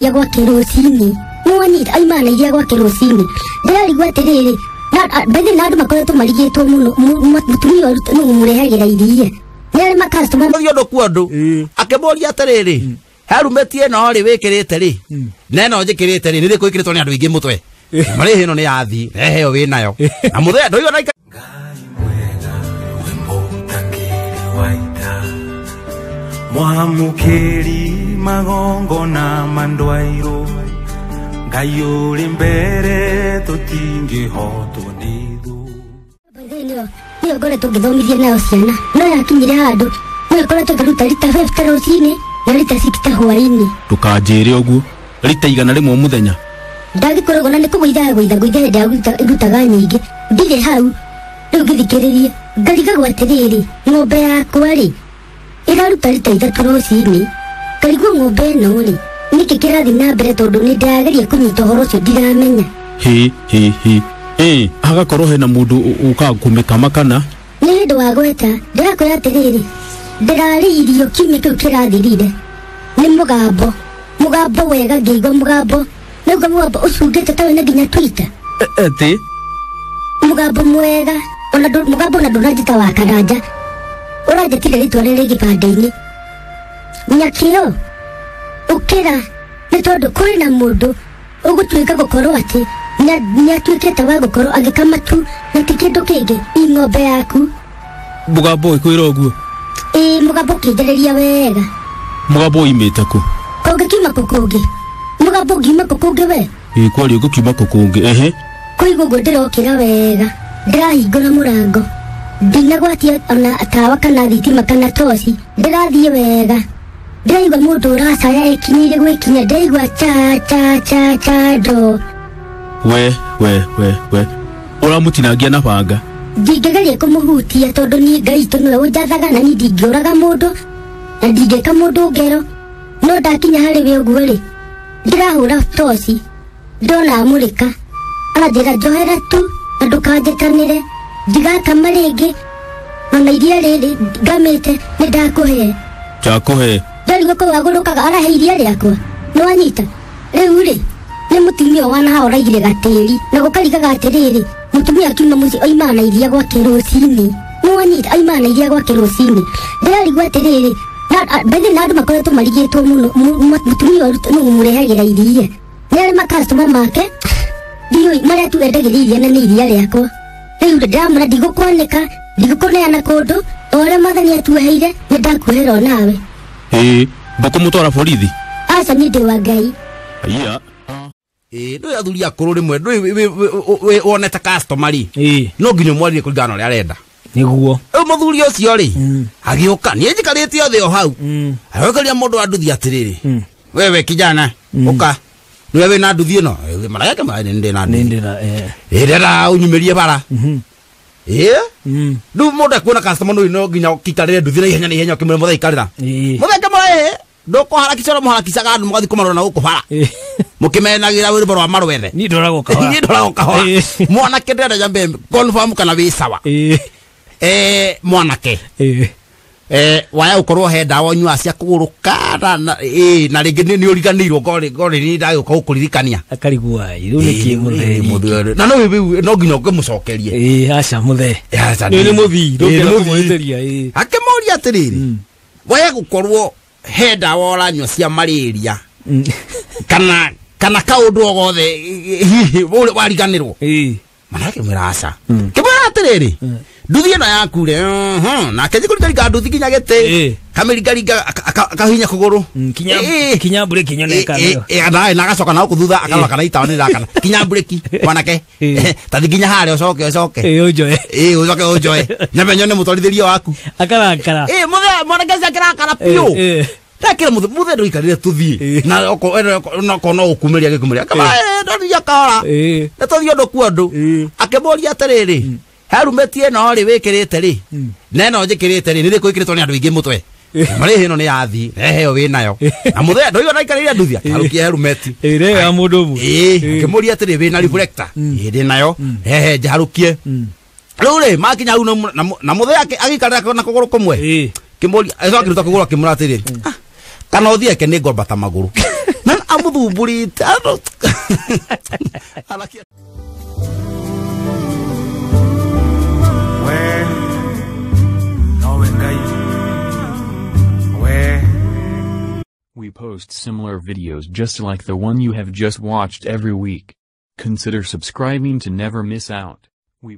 Ya gwake rũcinĩ nĩwanyita aimana iria gwake rũcinĩ ndĩrarigwo atĩrĩrĩ bethe na andũ makoretwo marigĩtwo mũno mũtumia ũyũ nũ ũmũrehagĩra iria nĩ arĩ makastoma Mũthiĩ ũndũ kwa ũndũ akĩmũria atĩrĩrĩ helmet ĩno rĩ wĩkĩrĩte rĩ na ĩno njĩkĩrĩte rĩ nĩ rĩkũ ĩkĩrĩtwo nĩ andũ aingĩ mũtwe marĩhi ĩno nĩ yathi rehe ĩyo wĩ nayo na mũthee ndũigua na Mwamukeri magongona mandwairo Ngai uri mbere tutingihotwo ni thu. Nĩyo ngoretwo ngĩthomithia nayo ciana no yakinyire handũ no ĩkoretwo ĩkĩruta rita 50 rũcinĩ na rita 60 hwaĩ-inĩ. Ndũkanjĩre ũguo rita 100 mũthenya ndagĩkoragwo na nĩ kũgũitha gũitha gũitha hĩndĩ ĩrĩa irutaga nyingĩ ndirĩ hau rĩu ngĩthikĩrĩria ngarigagwo atĩrĩrĩ ng'ombe yakwa rĩ ĩraruta rita 3 rũcinĩ ngarigwo ng'ombe ĩno rĩ nĩkĩ kĩrathiĩ na mbere tondũ nĩ ndĩrageria kũnyita ũhoro ũcio ndiramenya. Hĩ hĩ hĩ ĩ hagakorwo hena mũndũ ũkaga kũmĩkama kana nĩ hĩndĩ wa gweta ndĩrakwĩra atĩrĩrĩ ndĩrarĩirio kiumia kĩu kĩrathirire nĩ mũgambo mũgambo wega ngĩigua mũgambo nĩguo mũgambo ũcungĩte ta wĩna nginya Twitter ĩtĩ mũgambo mwega ona mũgambo ona ndũranjĩta wa Karanja ũranjĩtire rĩtwa rĩrĩ gĩbandĩ-inĩ Nyakĩo ũkĩra nĩ tondũ kũrĩ na mũndũ ũgũtuĩka gũkorwo atĩ nĩatuĩkĩte wa gũkorwo agĩkama tu na ti kĩndũ kĩngĩ i ng'ombe yaku. Mũgambo ũkwĩra ũguo? Ĩĩ mũgambo ũkĩnjarĩria wega. Mũgambo ũimĩte kũ? Kũngĩkiuma kũ kũngĩ? Mũgambo ũngiuma kũ kũngĩ we? Ĩĩ kwaria ũngĩkiuma kũ kũngĩ ehe. Kũigua ũguo ndĩrokĩra wega ndĩrahingũra mũrango ndinagwatia ona tawa kana thitima kana toci ndĩrathiĩ wega ndĩraigua mũndũ ũracaya ekinyĩire gwĩkinya ndĩraigua cha cha cha cha ndo. We we we we ũramũtinangia na banga? Ndingĩgeria kũmũhutia tondũ niĩ Ngai witũ nĩwe ũnjathaga na niĩ ndingĩũraga mũndũ na ndingĩka mũndũ ngero no ndakinya harĩ we ũguo rĩ ndĩrahũra toci ndona amũrĩka aranjĩra njohera tu na ndũkanjĩtanĩre ndigakama rĩngĩ ona iria rĩrĩ ngamĩte nĩ ndakũhe. Ndakũhe? Ndarigwo kũu agũrũkaga arahe iria rĩakwa nĩwanyita rĩu rĩ nĩ mũtumia ũyũ wana haha ũraigire gatĩri na gũkarigaga atĩrĩrĩ mũtumia akiuma mũciĩ oimaga na iria gwake rũcinĩ nĩwanyita oimaga na iria gwake rũcinĩ ndĩrarigwo atĩrĩrĩ bethe na andũ makoretwo marigĩtwo mũno mũtumia ũyũ nũ ũmũrehagĩra iria nĩ arĩ makastoma make ndiũĩ marĩa tu endagĩria iria na nĩ iria rĩakwa rĩu ndĩramwĩra ndigũkwanĩka ndigũkũneana kũndũ o ũrĩa mwathani atuoheire nĩ ndakuohera o nawe. Ĩĩ ndũkũmũtwara borithi? Aca niĩ ndĩ wa Ngai. Aya. Ĩĩ ndũĩ athuri akũrũ rĩmwe ndũĩ wonete customer rĩ no nginya ũmwarĩrie kũringana na ũrĩa arenda. Nĩguo. Rĩu mũthuri ũcio rĩ agĩũka niĩ njikarĩte othe o hau agĩũkĩria mũndũ wa nduthi atĩrĩrĩ wewe kijana ũka nĩwe wĩna nduthi ĩno marayake nĩ ndĩ na nduthi ĩ ndĩrenda ũnyumĩrie bara ĩ rĩu mũndũ ekuona customer no nginya ũkĩikarĩre nduthi na ihenya na ihenya ũkĩmwĩra mũthee ikarĩra mũthee akĩmwĩra ĩ ndũkũharakisha ũrĩa mũharakicaga andũ mũgathiĩ kũmarora na gũkũ bara mũkĩmenagĩra rwĩmbo rwa marwethe. Niĩ ndoragwo kahora. Niĩ ndoragwo kahora. Mwanake ndĩrenda nyambe confirm kana wĩ sawa. Mwanake waya ũkorwo he ndawa ũnyuaga cia kũgũrũka na rĩngĩ nĩ ũriganĩirwo ngorĩ nĩ ndagĩũka gũkũririkania. Akarigwo ai rĩu nĩkĩ mũthee na no rĩu no nginya ũkĩmũcokerie. Ĩĩ aca mũthee aca nĩ mũthii ndũngĩenda kũmũhĩtĩria. Ĩĩ akĩmũria atĩrĩrĩ waya gũkorwo he ndawa ũranyua cia malaria kana kaũndũ o gothe hihi wariganĩrwo. Manake mwĩra aca kĩmwĩra atĩrĩrĩ nduthi ĩno yaku rĩ nake njikũringaringa nduthi nginya gĩtĩ kamĩringaringa akahinya kũgũrũ kinya mburĩki nyone kana na agacoka na gũkũ thutha akarora kana itawa nĩ ĩrakana kinya mburĩki mwanake tathi nginya harĩa ũcoke ũcoke ĩ ũnjoe ĩ ũcoke ũnjoe nyambe nyone mũtwarithĩrie waku akarakara ĩ mũthee mwanake ũcio akĩrakara biũ ndakĩra mũthee ndũikarĩre tũthiĩ na okorwo no gũkumĩria gĩkumĩria akama ndonire kahora nĩ tũthiĩ ũndũ kwa ũndũ akĩmũria atĩrĩrĩ helmet ĩno rĩ wĩkĩrĩte rĩ na ĩno njĩkĩrĩte rĩ nĩ rĩkũ ĩkĩrĩtwo nĩ andũ aingĩ mũtwe marĩhi ĩno nĩ yathi rehe ĩyo wĩ nayo na mũthee ndũigua ndaikarĩire nduthi akĩharũkia helmet ĩrĩ ya mũndũ ũmwe ĩĩ akĩmũria atĩrĩ wĩna reflector ĩĩ ndĩ nayo rehe njaharũkie rĩu rĩ makinya hau na mũthee agĩikarĩra na kũgũrũ kũmwe kĩmũria acoka akĩruta kũgũrũ akĩmwĩra atĩrĩ kana ũthiĩ eke nĩ ngwambata magũrũ. Na Amũthumbũrĩte. We nowe Ngai we. We post similar videos just like the one you have just watched every week. Consider subscribing to never miss out. We